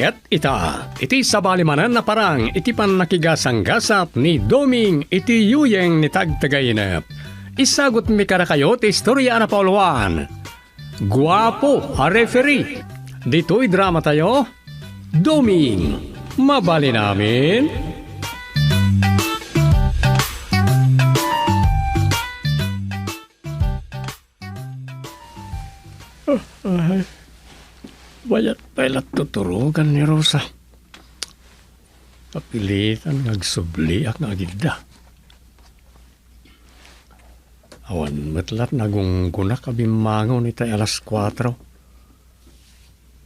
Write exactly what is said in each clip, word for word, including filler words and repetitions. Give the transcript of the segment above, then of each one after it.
Ket ita, iti sabali manen a parang iti pannakigasanggasat ni Doming iti yuyeng ni Tagtagainep. Isagutmi kadakayo ti istoria a napauluan. Guapo a referee. Ditoy dramatayo, Doming. Mabalin amin. Ay, bayat pay la tuturogan ni Rosa. Kapilitan nga agsubliak nga agidda. Awan met lat nagunggunak a bimmangon itay alas kuatro.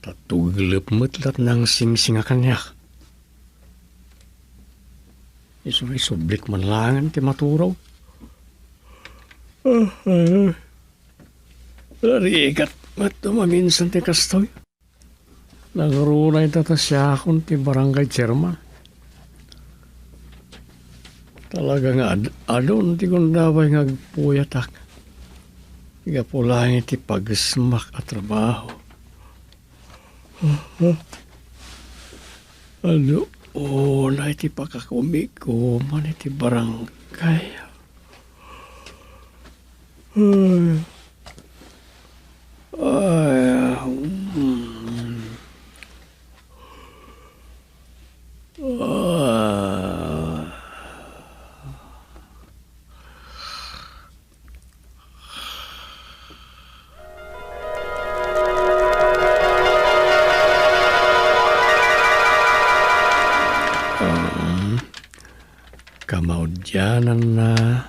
Ta tuglep met lat nangsingsinga kaniak. Isu isublik man laengen ti maturaw. Ah, ah. Narigat met maminsan ti kastoy. Nangruna ita ta siakon ti barangay chairman. Talaga nga ad-, adun ti gundaway nga agpuyatak. Gapu laeng iti pagesmak a trabaho. Adu, unay ti pakakumikuman iti barangay. Ay. Ay, mm. Ah. Um, kamaudiananna,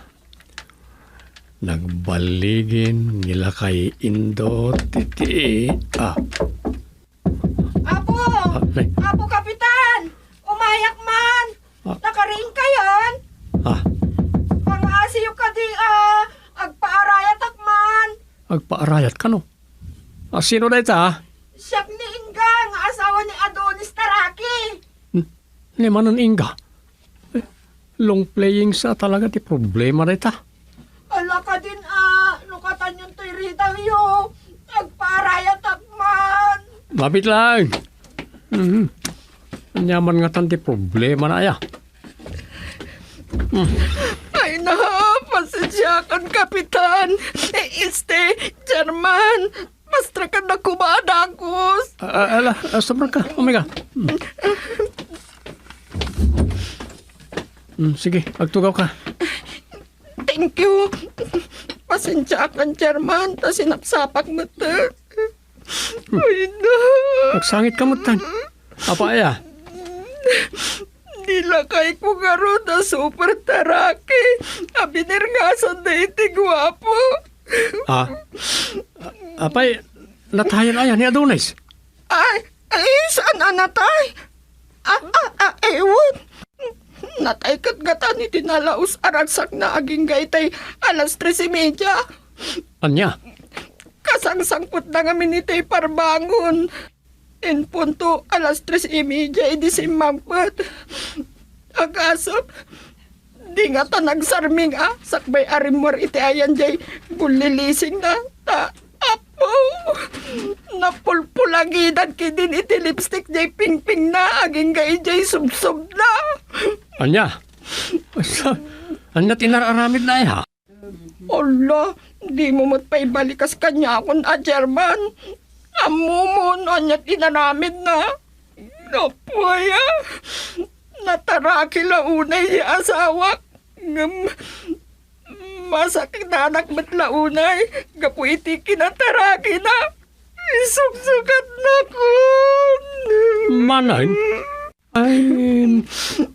nagballigin ni Lakay Indo ti, ti, ah. Apo! Ah, nay. Apo Kapitan! Umayak man! Ah. Nakariing kayon? Ah. Pangaasiyo kadi, ah, agpaarayatak man. Agpaarayat kano? Ah, sino dayta? Siak ni Inga nga asawa ni Adonis Taraki. N-, ni manen Inga? Eh, long playing sa talaga ti problema dayta. Ala kadin a, no katanyon toy ridayo, agpaarayatak man. Mabit lang. Mhm. Ania man ngatan ti problema na aya? Mm. Ay na, pasensiakan, Kapitan. Eh, este, Chairman, mastrakan na koma a dakos. Ah, ah, ala, ah, sobra ka, Omega. Mm. Mm, sige, agtugaw ka. Thank you. Pasensiakan, Chairman, ta sinapsapak met. Ay na. Agsangit ka met tan. Apay aya? Ni lakayko ngarud a super taraki a binirngasan da iti guapo. Ah? Apay, natayen aya ni Adonis? Ay, ay, saan a natay? Ah, ah, ah, ewan. Natay ket ngatan iti nalaus a ragsakna agingga itay alas tres y media. Ania? Kasangsangpetna ngamin itay parbangon. En punto alas tres y media idi simmangpet. Agasem, di ngata nagsarming a sakbay a rimmuar iti ayan jay gullilisingna. Ta, Apo, napulpulagidan ketdin iti lipstick jay pingpingna agingga idiay subsobna. Ania? Sa-, ania ti inar-aramidna aya? Ala, dimo met pay balikas kaniakon a Chairman. Ammomon no ania ti inaramidna. Apay a, nataraki la unay ti asawak. Ngem masaknanak met la unay gapu iti kinatarakina. Isuksukatnakon. Manang? Ay,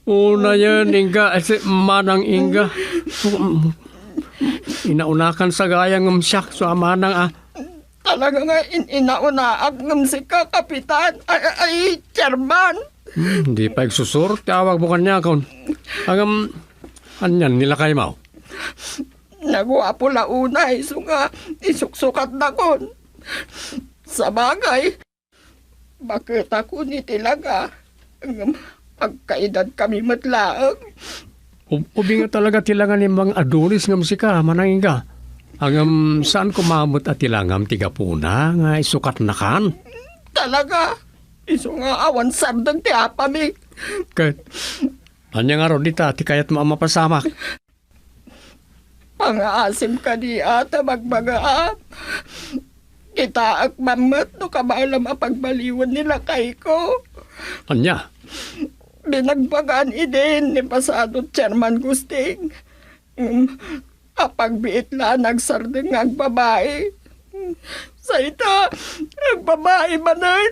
unayen, Inga, ay, si Manang Inga. Inaunakan sa gayam ngem siak, so a Manang, ah. Talaga nga in-, inaunaak ngem sika, Kapitan. Ay, ay, ay, Chairman. Hmm, di pay agsusur ti awagmo kaniakon. Ngem, anian ni lakaymo? Naguapo la unay, isu nga isuksukatnakon. Sabagay, baketakon iti laga, ngem agkaedadkami met laeng. Ub-, ubing nga talaga ti langa ni Mang Adonis ngem sika, Manang Inga. Ngem saan koma met a ti langam ti gapuna nga isukatnakan? Talaga, Isu nga awan sardeng ti apami. Ket ania ngarud dita ti kayatmo a mapasamak? Pangaasim kadi a ta bagbagaam. Kitaek man met no kabaelam a pagbaliwen ni lakayko. Ania? Binagbagaan idin ni pasado Chairman Gusting. Ngem apagbiit la a nagsardeng nga agbabai. Sa ita, agbabai manen.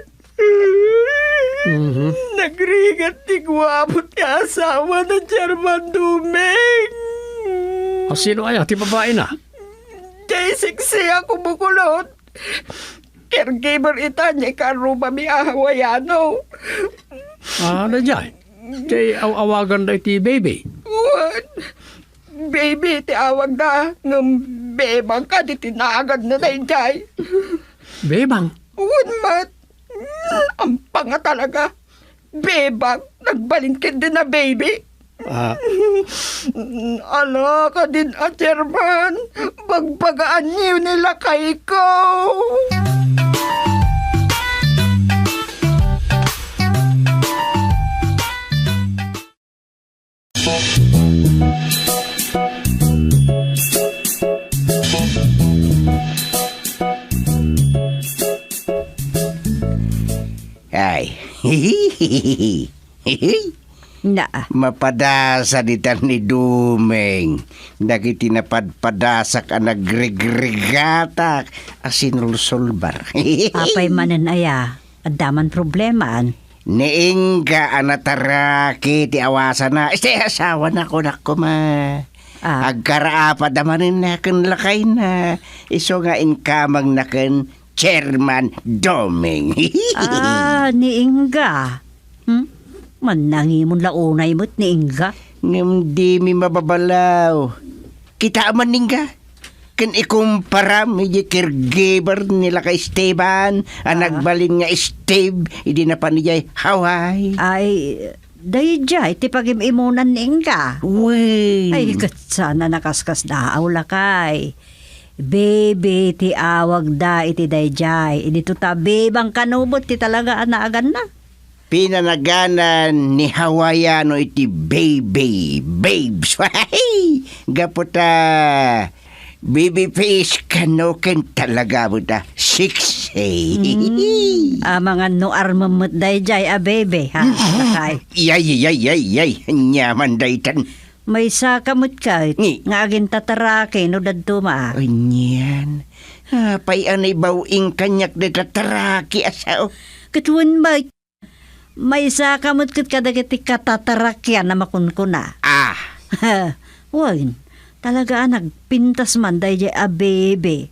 Mhm. Nagrigat ti guapo ti asawa na Chairman Doming. A, sino aya ti babaina? Jay Siksi a kumukulot. Caregiver ita ni karrubami a Hawaiano. Ah, dayjay. Ti aw-awagan da iti baby. Wen, baby ti awagda, ngem bebang kadi ti naganna dayjay. Bebang? Wen met. Ampanga talaga. Bebang, nagbalin ketdi a baby. Ah. Ala, kadin a Chairman, bagbagaanyo ni lakayko. Ay. Na. Mapadasa ditan ni Doming dagiti napadpadasak a nagregregatak a sinulsulbar. Apay manen aya? Adda man problemaan? Ni Inga a nataraki ti awasana. Este, asawana, kunak koma. Ah. Agkaraapada manen na ken lakayna. Isu nga inkamangna ken Chairman Doming. Ah, ni Inga. Hmm? Mannangimon la unay met ni Inga. Ngem dimi mababalaw. Kita man ni Inga. Ken ikumparam idiay caregiver ni Lakay Esteban a Ah. nagbalin nga Steve idi napan idiay Hawaii. Ay, daydiay ti pagim-imunan ni Inga. Wen. Ay, ket saan a nakaskasdaaw, lakay. Baby ti awagda iti daydiay. Idi to ta bebang kano met ti talaga a naaganna. Pinanaganan ni Hawaiano iti baby, babes. Gapu ta baby face kano ken talaga met a sexy. Mm. Amangan no armem met daydiay a baby, ha? Lakay. Yay, yay, yay, yay. Nyaman daytan. Maysa ka met ket Ni? nga agintataraki no dadduma. Anian? Apay a naibaw-ing kaniak dayta taraki a sao? Ket wen met, maysa ka met ket kadagiti katatarakian a makunkuna. Ah. Wen, talaga a nagpintas man daydiay a baby.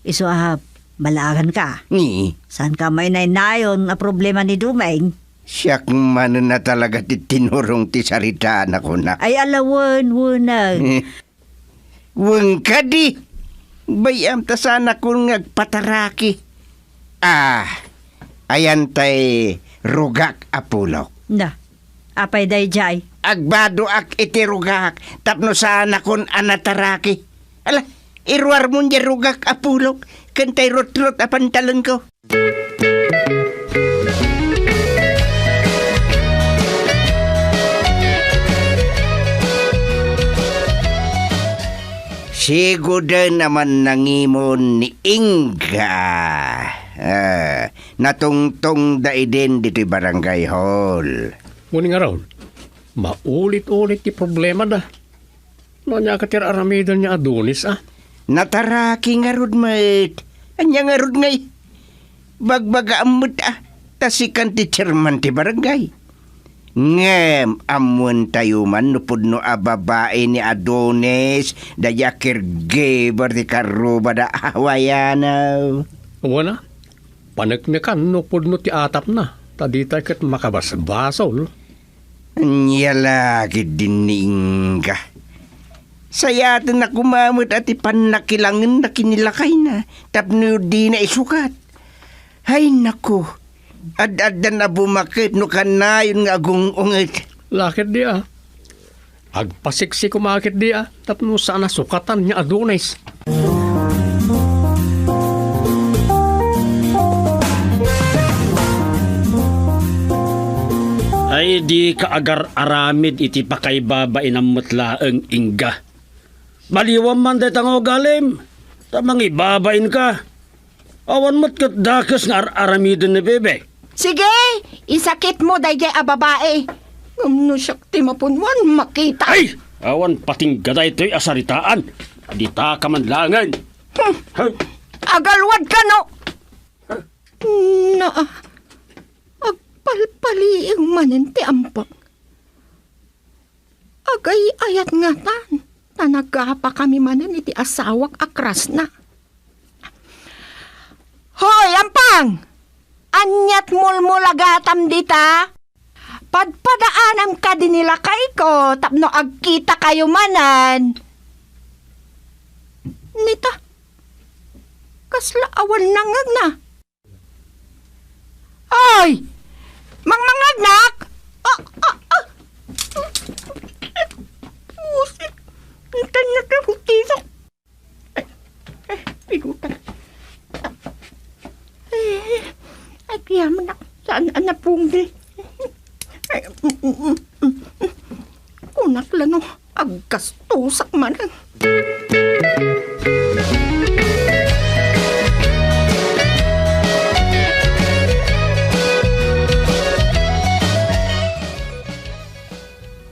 Isu a, balagan ka. Ni? Saan ka mainaynayon a problema ni Dumeng? Siak manen a talaga ti tinurong ti sarita, nakuna. Ay, ala wen, wenag. Wen kadi, bay-am ta saanakon nga agpataraki. Ah, ayan tay rugak a pulok. Na, apay daydiay? Agbadoak iti rugak tapno saanakon a nataraki. Ala, iruarmon diay rugak a pulok ken tay rutrot a pantalonko. Siguden a mannangimon ni Inga. Ah, natungtongda idin ditoy barangay hall. Nguni ngarud, maulit-ulit ti problemada. No, ania ket ti ar-aramiden ni Adonis, a? Nataraki ngarud met. Ania ngarud ngay? Bagbagaam met, a, ta sikan ti chairman ti barangay. Ngem ammoentayo man no pudno a babai ni Adonis, daydiay a caregiver ti karrubada a Hawaiano. Wen a, paneknekan no pudno ti atapna, ta ditay ket makabasbasol. Ania la ketdin ni Inga? Sayatenna koma met a ti pannakilangenna ken ni lakayna tapno dina isukat. Ay, naku, ad-addan a bumaket no kanayon nga agung-unget. La ketdi a. Agpasiksi koma ketdi a, tapno saan a sukatan ni Adonis. Ay, dika agar-aramid iti pakaibabainam met laeng, Inga. Baliwam man dayta nga ugalim, ta mangibabainka. Awan met ket dakes nga ar-aramiden ni Bebe. Sige, isakitmo daydiay a babai. Ngem no siak ti mapunwan, makita. Ay! Awan patingga daytoy a saritaan. Dita ka man laengen. Hmm. Hey! Agalwad kano! Na, agpalpaliiw manen ti ampek. Agay-ayat ngatan, ta nagapakami manen iti asawak a krasna. Hoy, Ampang! Aniat mulmulagatam dita? Padpadaanam kadi ni lakayko tapno agkitakayo manen. Nita, kasla awan nangngegna. Ay! Mangmangngegnak? Ah, ah, ah! Pusit! Intan na tayo, tiso! Ay, ay, pinutan. Ay, ay, kaya man ako. Saan ang napungil? Ay, mm, mm, mm, mm. Kunak lano, aggastusak manen.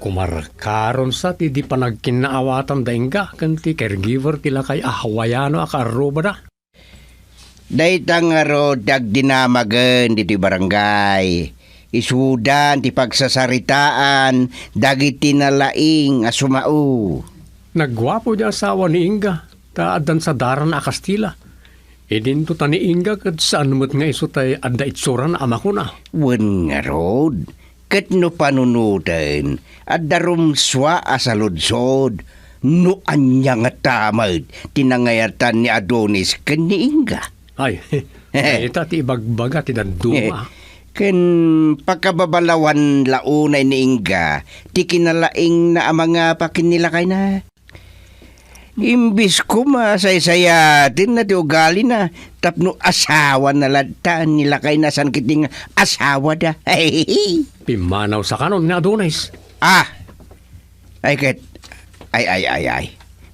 Kumarkaron sa ti di panagkinnaawatan da Inga ken ti caregiver ti lakay a hawaiano a kaarrubada. Dayta ngarud ti agdinamagen ditoy barangay. Isudan ti pagsasaritaan dagiti nalaing a sumao. Nagguapo ti asawa ni Inga, ta addan sadaran a Kastila. Idinto ta ni Inga ket saan met nga isu tay adda itsurana a makuna. Wen ngarud, ket no panunoten, adda rumsua a saludsod no ania ngata met ti nangayatan ni Adonis ken ni Inga. Ay, dayta ti ibagbaga ti dadduma. Ken pakababalawan la unay ni Inga ti kinalaingna a mangapa ken ni lakayna. Imbis koma a saysayatenna ti ugalina tapno asawana latta ni lakayna saan ketdi nga asawada. Pimmanaw sa kanon ni Adonis. Ah! Ay ket, ay, ay, ay, ay.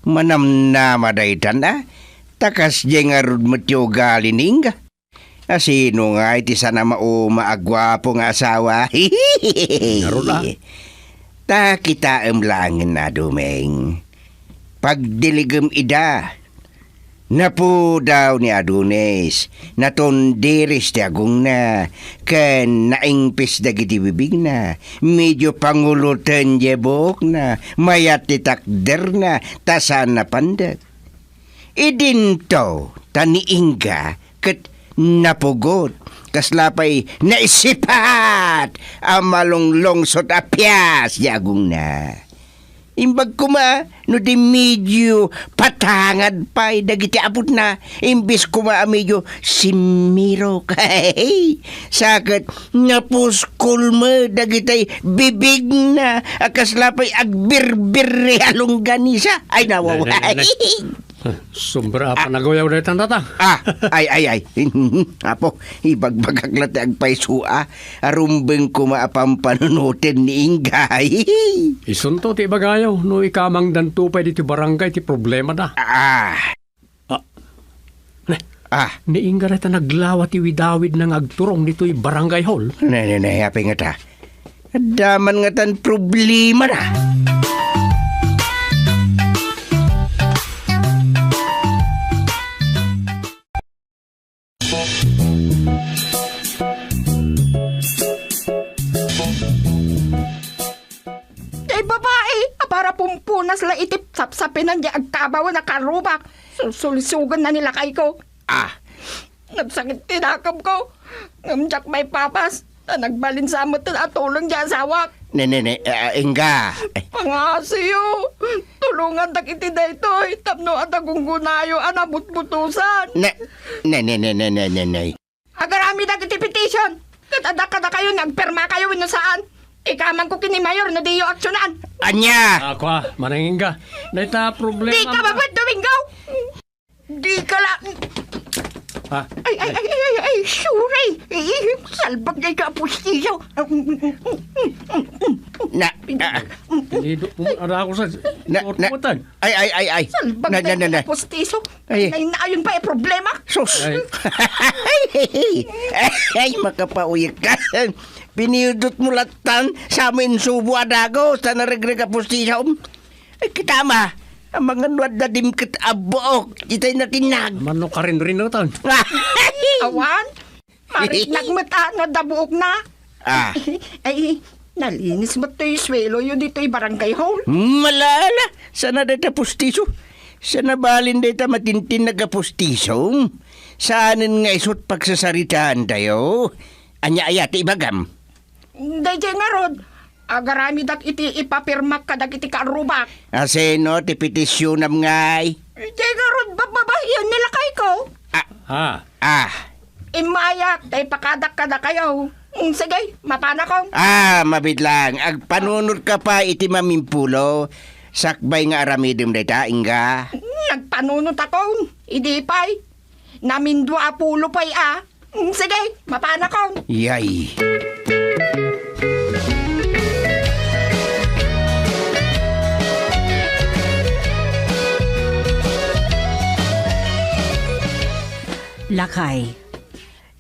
Manamnama daytan, a? Ta kasdiay ngarud met ti ugali ni Inga. A, sino ngay ti saan a mauma a guapo nga asawa? Ngarud, a? Ta kitaem laengen, a Doming. Pagdiligem ida. Napudaw ni Adonis, natundiris ti agongna, ken naingpis dagiti bibigna. Medio panguloten diay buokna, mayat ti takderna, ta saan a pandek. Idinto ta ni Inga ket napugot, kasla pay naisipat a malunglungsot a pias ti agongna. Imbag koma no di medio patangad pay dagiti aputna, imbes koma a medio simmirok. Sa ket napuskol met dagiti bibigna a kasla pay agbirbirri a longganisa. Ay, nawawa. Nay, nay, nay, nay. Sobra a panaguyaw daytan, tata. Ah, ay, ay, ay. Apo, ibagbagak la ti agpayso a. Arumbeng koma a pampanunoten ni Inggay. Isunto ti ibagayo, no ikamangdanto pay ditoy barangay ti problemada. Ah. Ah. Ne. Ah. Ni Ingga dayta naglawa ti widawidna nga agturong ditoy barangay hall. Ne, ne, ne, apay ngata? Adda man ngatan problemada. Tay babai a para pumpunas la iti sapsapinan diay agkabawen a karrubak. Sulsulisogenna ni lakayko. Ah. Nagsakit ti dakepko. Ngem diak maipapas. Ta nagbalin sa met a tulong ti asawak. Ne, ne, ne, ah, Ingga. Pangngasiyo, tulongandak iti daytoy tapno adda gunggonayo a nabutbutosan. Ne, ne, ne, ne, ne, ne, ne, ne. Agaramidak iti petition. Ket adda kadakayo nga agpirmakayo wenno saan. Ikamangko ken ni Mayor no diyo aksyonan. Ania? Ah, kua, Manang Ingga. Dayta problema. Di ka mapet, Domingo! Di ka la-, Ha? Ay, ay, ay, ay, ay, ay, sorry. Ay, ay, salbag na ito, apustiso. Na, ah, Pinido mo, ara ako sa na, na, ay, ay, ay, ay. Salbag na, na, na, na, na. Apustiso. Ay. Ay, na, ayun pa, eh, problema. Sus. Ay. Ay, makapauyag ka. Pinidot mo latan, sa mo insubo a dagos, ta naregreg a pustisom. Ay, kita ma, amangan no adda dimket a buok, itay natinag. Mano karin rinutan. Awan, maritnag met a no adda buokna. Ah. Ay, nalinis met toy suelo yo ditoy barangay hall. Malala, sana dayta pustiso. Sana balin dayta matintinag a pustiso. Saanen nga isut pagsasaritaan tayo. Anya aya ti ibagam? Daydiay ngarud, agaramidak iti ipapirmak kadagiti kaarrubak. Asino ti petisyonam ngay? Daydiay ngarud, babbabahian ni lakayko. Ah. Ah. Ah. Immayak, ta ipakadak kadakayo. Mm, sige, mapanakon. Ah, mabitlang. Agpanunotka pa iti mamimpulo. Sakbay nga aramidem dayta, Inga. Mm, nagpanunot akon. Idi pay. Namindua a pulo pay a. Mm, sige, mapanakon. Yay. Lakay,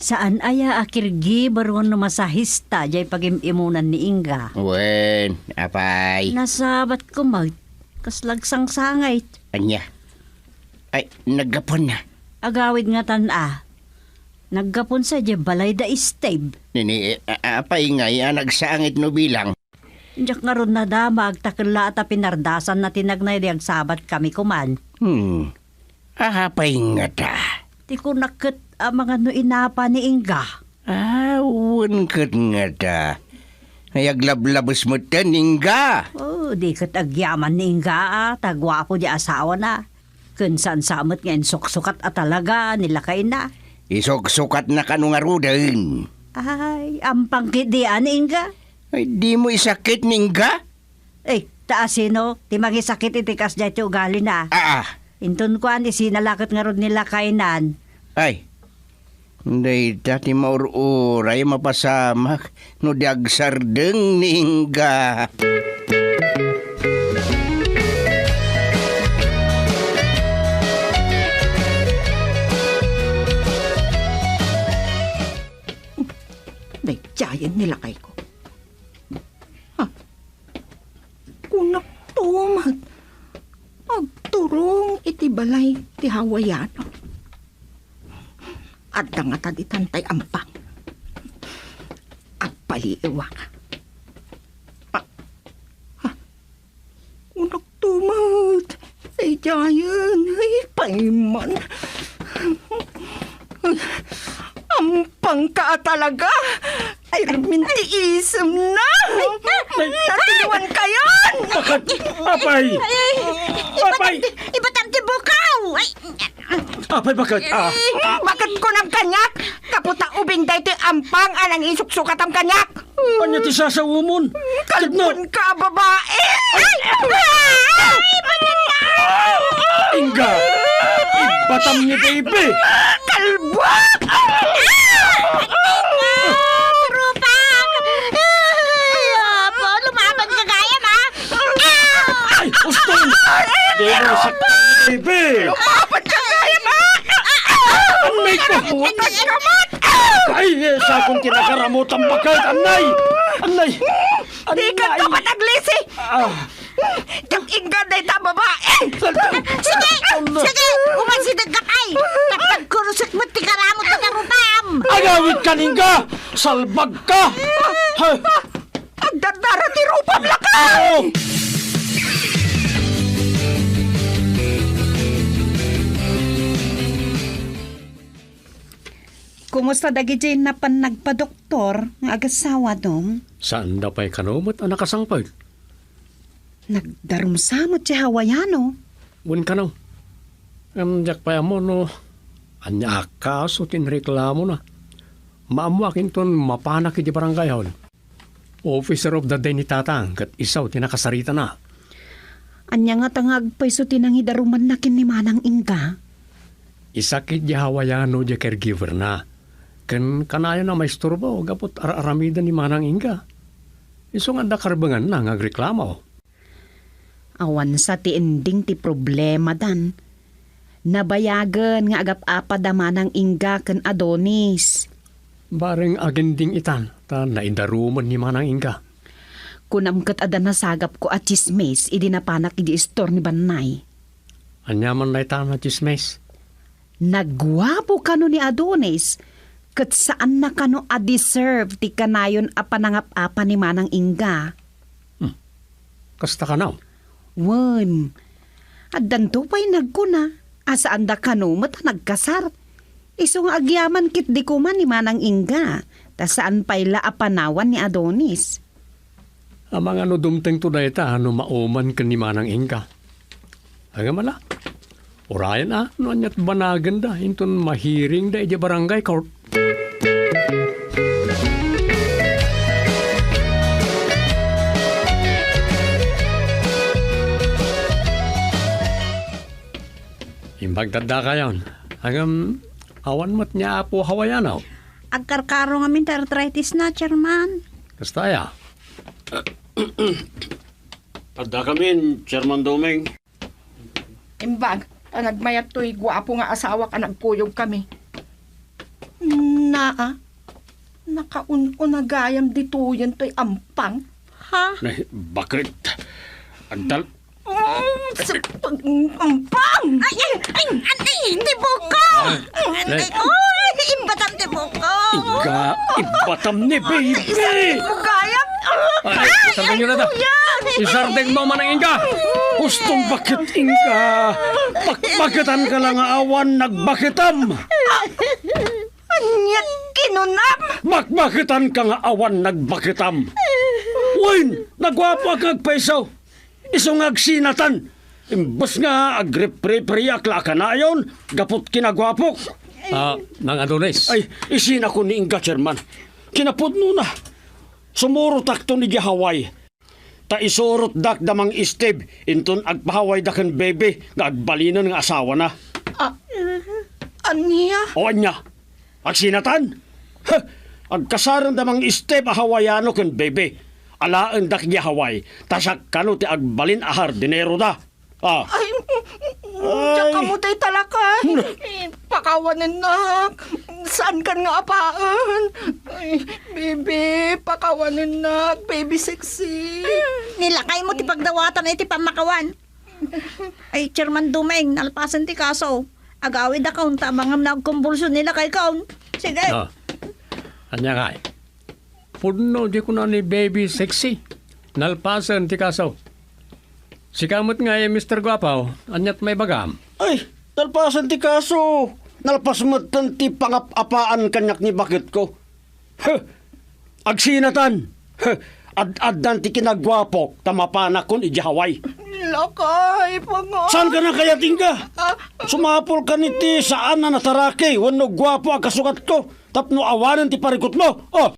saan aya a caregiver wenno masahista jay pagim-imunan ni Inga? Wen, apay. Nasabatko met, kasla agsangsangit. Ania? Ay, naggapuanna. Agawid ngatan a. Naggapuan sa idiay balay da Steve. Nini, a-, a-, apay ngay a nagsangit no bilang? Diak ngarud nadamag ta ken la ta pinardasanna ti nagnay idi agsabatkami koman. Hmm. Apay ngata? Ti kunak ket amangan no inapa ni Inga. Ah, wen ket ngata. Ay, aglablabes metten ni Inga. Oh, di ket agyaman ni Inga, ah, ta guapo di asawana. Ken saan sa met nga insuksukat a talaga ni lakayna. Isuksukatna kano ngaruden? Ay, ampang ketdi a ni Inga? Ay, dimo isakit ni Inga? Eh, ta asino ti mangisakit iti kasdiay ti ugalina? Ah, ah. Inton kuan, isina la ket ngarud ni lakaynan. Ay, dayta ti maur-uray a mapasamak no di agsardeng ni Inga. Daydiayen ni lakayko. Ha? Kunakto met, agturong iti balay ti Hawaiano. Adda ngata ditan tay ampang. Agpaliiwak. Ah, ha? Kunakto met, daydiayen, ay, payman. Ampangka a talaga. Ay, Armin, ti isemna. Ay, ay, ay. Natiliwan kayon. Bakit? Apay! Ay, ay, Apay! Ibatam ti, ibatam ti bukaw. Ay. Apay, bakit? Ah. Eh, bakit kunam kaniak? Gapu ta ubing daytoy ampang a nangisuksukatam kaniak. Ania ti sasaomon? Kalbuanka a babae. Ay! Ay! Inga! Ibatam ni baby! Kalbuak! Ay, nga! Rupa! Ay, apo, lumaban ka gayam, ha? Ay, uston! Di mo nasaktan, baby! Lumaban ka gayam, ha? Anay ko! Ay, eh, sakon ti nakaramot ang bakal, anay! Anay! Di ka Anay! Dapat aglisi! Ah. Ket inggana dayta babae! Sige! Sige! Umasideg ka pay! Tapagkurusek met ti karamot ti karupam! Agawid ka, Inga! Salbag ka! Ha? Agdardara ti rupam, lakay! Oo! Kumusta dagiti napan nagpadoktor nga agasawam? Saanda pay kano met a nakasangpet? Nagdarumsa met ti Hawaiano. Wen kano. Ngem diak pay ammo no ania a kaso ti inreklamona. Maammoak inton mapanak iti barangay hall. Officer of the day ni Tatang ket isu ti nakasaritana. Ania ngata nga agpayso ti nangidarumanna ken ni Manang Inga? Isakit diay Hawaiano diay caregiver-na, ken kanayon a maisturbo gapu ta ar-aramiden ni Manang Inga. Isu nga adda karbenganna nga agreklamo. Awan sa ti ending ti problemadan. Nabayagen nga agap-apa da Manang Inga ken Adonis. Bareng aginding itan, ta naidarumen ni Manang Inga. Kunam ket adda nasagapko a tsismis idi napanak idi istor ni Bannay. Ania man dayta a tsismis? Nagguapo kano ni Adonis, ket saanna kano a deserve ti kanayon a panangap-apa ni Manang Inga. Hmm. Kasta kano? Wen, addanto pay nagkuna a saanda kano met a nagkasar. Isu nga agyaman ketdi koma ni Manang Inga, ta saan pay la a panawan ni Adonis. Amangan no dumtengto dayta no mauman ken ni Manang Inga. Agama la. Urayen a, no ania't banagenda, inton mahiringda idiay barangay court. Imbag tadda kayon. Agam, awan met ni Apo Hawaiano. Agkarkaro ngamin ti arthritis na, Chairman. Kasta aya? Adda kamin, Chairman Doming. Imbag, ta nagmayat toy guapo nga asawak a nagkuyog kami. Naa, nakaun-una gayam ditoyen toy ampang. Ha? Nay, bakit? Agdal- Mm, sa pag-, ampang! Ay, ay, ay, ay, ay, ti buko! Ay, ay, ay, ay, imbatam ti buko! Iga, imbatam ni baby! Ay, gayam! Ay, ay, isardeng nyo na ta. Kuya! Isardeng mo, Manang Inga! Hustong bakit, Inga? Pakpaketan ka lang nga awan nagbaketam! Aniat kinunam? Makmaketan ka nga awan nagbaketam! Wen, naguapo a kagpaiso! Isu nga agsinatan! Imbes nga agripripiriak la a kanayon, gaput kinaguapok! Ah, Mang Adonis. Ay, isinako ni Inga, Chairman. Kinapudnona. Sumurotakton idiay Hawaii. Ta isurotdak da Mang Steve inton agpahawayda ken Bebe nga agbalinen nga asawana. Ah, ania? O ania? Agsinatan? Heh! Agkasaren da Mang Steve a Hawaiano ken Bebe. Alaendak idiay Hawaii, ta siak kano ti agbalin a hardinero da. Ah. Ay, diak kamo tay talakay. Pakawanennak. Saankan nga apaen. Ay, baby, pakawanennak. Baby sexy. Nilakay mo ti pagdawatan iti pammakawan. Ay, Chairman Dumeng, nalpasen ti kaso. Agawid akon ta amangan nga agkumbulsyon ni lakay kaon. Sige. Ah. Ania kay? Pudno di kuna ni Baby Sexy. Nalpasen ti kaso. Sika met ngay, Mister Guapo, aniat maibagam? Ay, nalpasen ti kaso. Nalpas metten ti pangap-apaan kaniak ni baketko. Huh! Agsinatan! Huh! Ad-addan ti kinaguapok ta mapanakon idiay Hawaii. Lakay, panga- Saan ka na kaya, Tingga? Ah. Sumapul ka niti saan a nataraki wenno guapo a kasugatko tapno awanen ti parikutmo. Oh!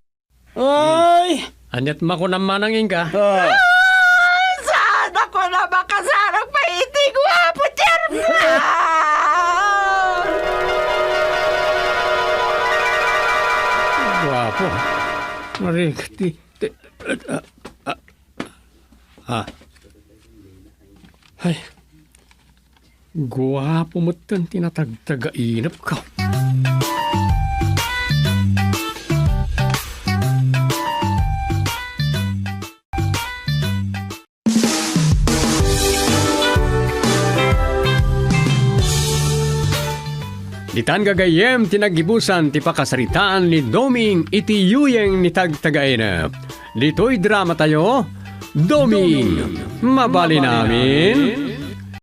Ay! Aniat makunam, Manang Inga? Ah. Ay, saan ako na makasarang pa iti guapo, Chairman? Guapo. Marik, ti, ti, ah, ah, ah. Ay. Guapo metten ti natagtagainepko. Ditan gagayyem ti naggibusan ti pakasaritaan ni Doming iti yuyeng ni Tagtagainep. Ditoy dramatayo, Doming, mabalin amin.